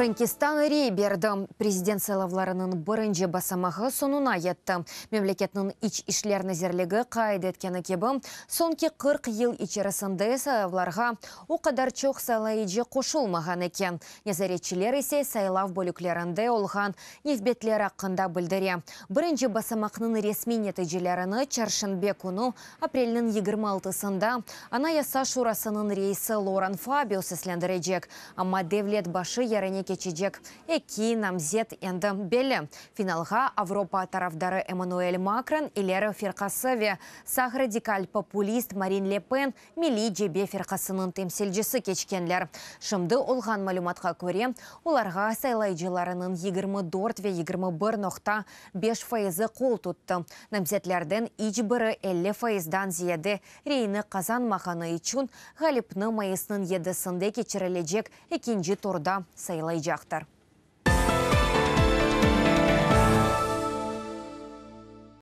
Frenkistan rey berdi. Prezident saylavlarınıñ birinci basamağı soñuna yetti. Memleketniñ İç işler nazirligi qayd etkeni kibi, soñki 40 yıl içerisinde saylavlarğa o qadar çoq saylayıcı qoşulmağan eken. Nezaretçiler ise saylav bölüklerinde olğan nevbetler aqqında bildire. Birinci basamaqnıñ resmiy neticelerini çarşenbe künü, aprelniñ 26-sında, Anayasa şurasınıñ reisi Loran Fabius seslendirecek. Amma devlet başı yerine keçecek eki namzet endi belli. Finalğa Avropa tarafdarı Emmanuel Makron İleri firqası ve sağ radikal populist Marin Le Pen Milliy cebe firqasınıñ temsilcisi keçkenler. Şimdi olğan malümatqa köre, olarğa saylayıcılarınıñ 24 ve 21.5 fayızı qol tuttı. Namzetlerden iç biri 50 fayızdan ziyade reyni qazanmağanı içün ğalipni mayısnıñ 7-sinde keçirilecek ekinci turda saylaycaqtır.